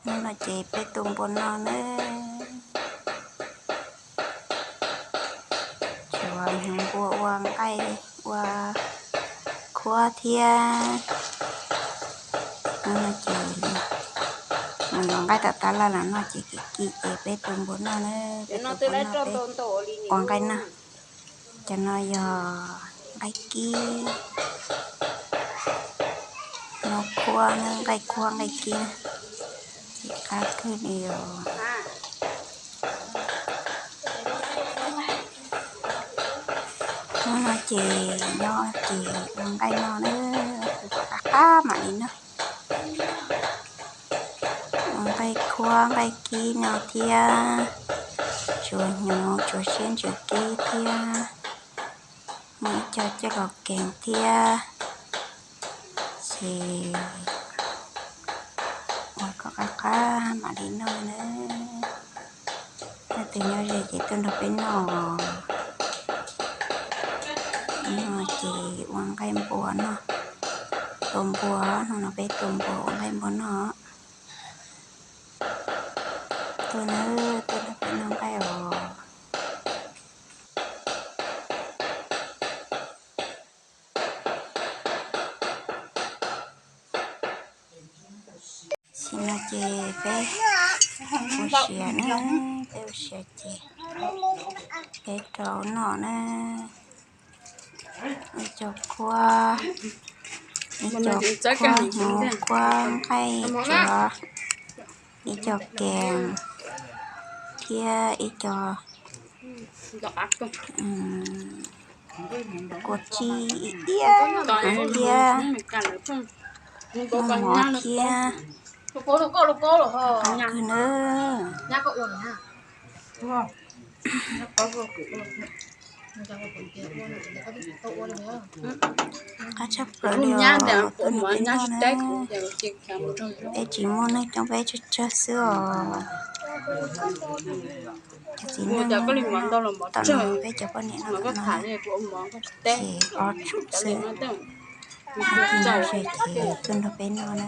Hnub no ces peb tua npua noj nawb. Tsuav hnyuv npua ua nqaij ua khuab thiab. Hnub no ces mus yuav nqaij tom tab laj los noj ces kim kim ces peb tua npua noj nawb. Peb tua npua noj peb ua nqaij noj. Cov no yog nqaij kib, noj khuab, nqaij khuab nqaij kib, qab kawg li os. Hnub no ces nyob ces ua nqaij noj nawb, qab qab mam li noj. Ua nqaij khuab nqaij kib no thiab, tsuav hnyuv tsuav siab ntsws kib thiab, muaj ib co coj los kees thiab. Ces ua kom qab qab mam li noj nawb. Leej twg nyob ze ces tuaj nrog peb noj. Hnub no ces ua nqaij npua noj, tua npua, hnub no peb tua npua ua nqaij npua noj. Tuaj nawb, tuaj nrog peb noj nqaij os. Tam sim no ces peb ua siav na, peb ua siav ces peb rau noj na. Ib co khuab, ib co khuab hnyuv khuab nqaij tsuav, ib co kees thiab ib co kua txib ib iab thiab muaj mov thiab, qab kawg nawb. Qab tshaj plaws li os, tuaj nrog peb noj na. Peb tsis muaj neeg coob, peb tsawg tsawg xwb os. Cov txiv neej tom no, peb cov poj niam no tom no ces ob tsum xwb. Leej twg nyob ze ces tuaj nrog peb noj na.